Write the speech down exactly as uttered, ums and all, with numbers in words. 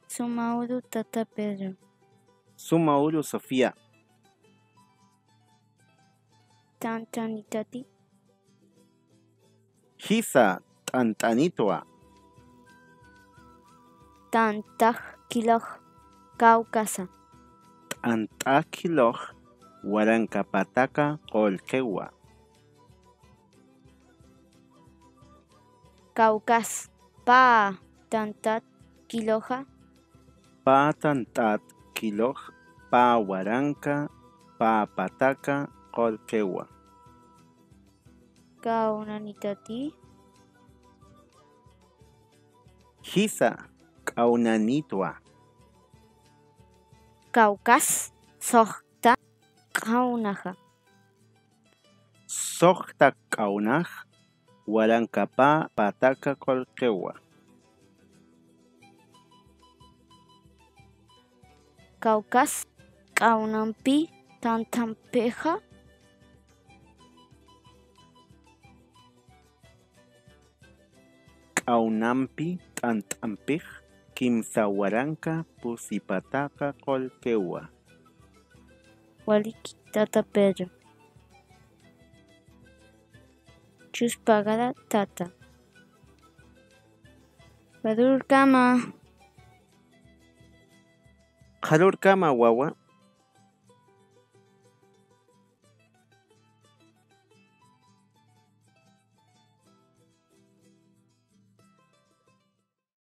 Suma uru, tata Pedro. Suma uru, Sofía. T'ant'anitati. Jisa, t'ant'anitwa. T'ant'ax kilux kawkasa. T'ant'ax kilux waranka pataka qullqiwa. Kawkas, pä t'ant'at kiluxa. Pä t'ant'at kilux, pä waranka, pä pataka qullqiwa. K'awnanitati. Jisa, k'awnanitwa. Kawkas, suxta k'awnaxa. Suxta k'awnax waranka pä pataka qullqiwa. Kawkas, k'awnampi t'ant'ampixa. K'awnampi t'ant'ampix kimsa waranka pusi pataka qullqiwa. Waliki, tata Pedro. Chuspagara, tata. Qharürkama. Qharürkama, wawa.